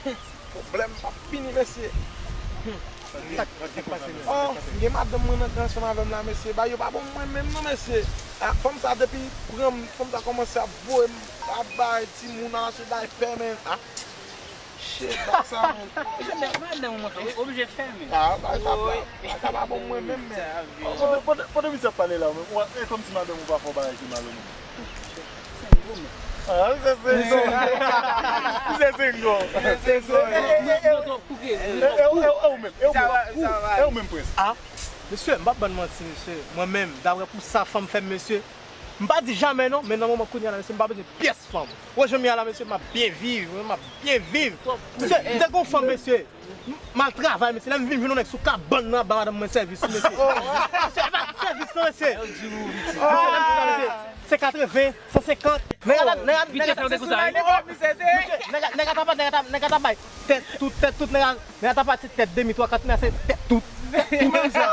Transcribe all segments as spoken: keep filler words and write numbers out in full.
Pwoblèm p ap fini, mesye. Sa k pase, mesye? Oh, m gen madanm mwen nan, ansanm avè m la, mesye. Bagay yo pa bon mwen menm, non, mesye. Ah, fanm sa, depi pran m, fanm sa kòmanse ap voye m, ap bay timoun, ap achte daypè, men. Ah, shit, bagay sa, men. Mesye, men, madanm ou montre, ou oblije fèmen. Ah, bagay sa, bagay sa pa bon mwen menm, men. Pandan, pandan, pandan misye ap pale la, men, ou, e kòmsi madanm ou pa fè w bagay ki mal, non? Ah, misye se single. Misye single. Misye single. E, e, e, e, e, e ou menm, e ou menm, e ou menm, Prince? Ah, mesye, m p ap bann manti, mesye. Mwen menm, daprè pou sa fanm fè m, mesye, m pa di jamè non, men nan moman kounye a la, mesye, m pa bezwen pyès fanm. Wè jan m ye a la, mesye, m ap byen viv, m ap byen viv. Mesye, m te gon fanm, mesye. M al travay, mesye, lè m vin jwenn yon nèg sou kabann nan ap ba madanm mwen sèvis, mesye. Mesye, e pa sèvis non, mesye. Mesye, lè m di sa, mesye, se katreven, san senkant. Nèg la, nèg la, nèg la, nèg la, nèg la t ap, nèg la t ap, nèg la t ap bay tèt tout, tèt tout, nèg la, nèg la t ap bay tèt demi, twa, kat, nèg la se tèt tout. Tout, mesye,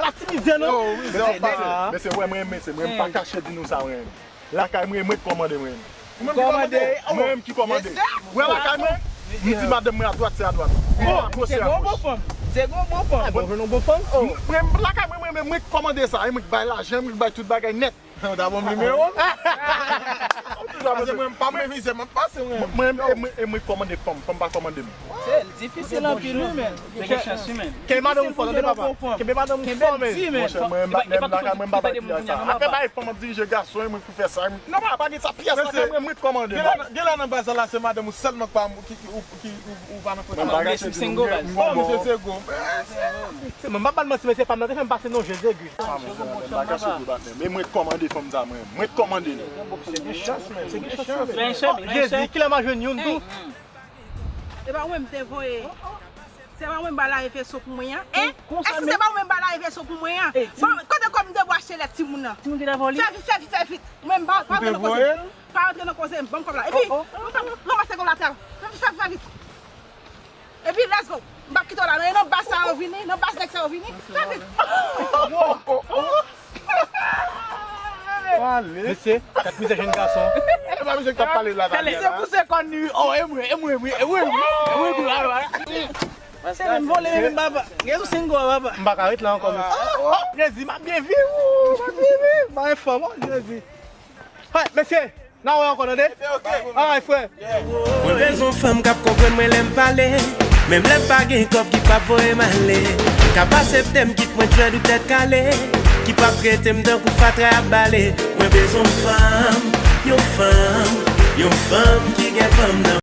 la ti mizè, non? Mesye, mesye, wè, mwen renmen, se mwen, m pa kache di nou sa, mwen renmen. Lakay mwen, mwen k kòmande mwen. Ou menm ki kòmande? Mwen menm ki kòmande. Wè lakay mwen, m di madanm mwen adwat se adwat. Bon, agoch se agoch. Se gon bon fanm. Se gon bon fanm. Bon, jwenn yon bon fanm. Mwen, mwen, lakay mwen, mwen menm, mwen k kòmande sa. E mwen k bay lajan, mwen k bay tout bagay nèt. Ou ta ban m nimewo m? Paske mwen, m pa mwen vizye, m ap pase mwen. Mwen, e mwen, e mwen k kòmande fanm, fanm pa kòmande m. Se difisil anpil, wi, men. Se gen chans, wi, men. Kenbe madanm ou fò, tande papa. Kenbe madanm ou fò, men. Monchè, mwen, m pa, menm lakay mwen, m pa bay piyay sa. Afè bay fanm ap dirije gason, e mwen k pou fè sa. Non, pa, pa gen sa, piyès lakay mwen, mwen k kòmande. Gen la, gen la nan baz la, se madanm ou sèlman k pa, ki, ki, ou, ki, ou, ou pa nan kote. Mwen pa gache di nou, m gen, m gon bon. Oh, misye se gwo. Se mwen, m pa ban manti, mesye, pa m nan te fè m pase non, Jezi egi. Ah, monchè, mwen pa gache di w bat men. Men mwen k kòmande fanm sa, mwen. Mwen k kòmande li. Se gen chans, men. Se gen chans, men. Jezi, kilè m a jwenn youn tou? Se pa mwen m te voye. Se pa mwen m ba lave veso pou mwen an. Hein? Èske se pa mwen m ba lave veso pou mwen an? Bon, kote kòb m te pou achte lèt timoun nan? Timoun ki ta vòlè? Fè vit, fè vit, fè vit. Mwen m pa, pa rantre nan koze. Pa rantre nan koze m, ban m kòb la. Epi, nou ka ranmase kòb la atè. Fè vit, fè vit, fè vit. Epi, let's go. M p ap kite w la, non. E nan baz sa yo vini, nan baz nèg sa yo vini. Fè vit. Mesye, tèt mizè jèn gason. E pa misye k t ap pale la, Daniel. Misye pouse kòn li, oh, e mwen, e mwen, e mwen, e mwen, e mwen, e mwen, e mwen. Se menm vòlè, menm papa. Gen sou singo, papa. M pa ka ret la ankò, mesye. Oh, Jezi, m ap byen viv, m ap byen viv. M pa gen fanm, oh, Jezi. Hey, mesye, n a wè ankò, tande? Alright, frè. Mwen bezwen fanm k ap konprann mwen lè m pale. Menm lè m pa gen kòb ki p ap voye m ale. K ap asepte m kit mwen dread ou tèt kale. Ki p ap trete m tankou fatra y ap bale. Mwen bezwen fanm, yon fanm, yon fanm ki gen fanm nan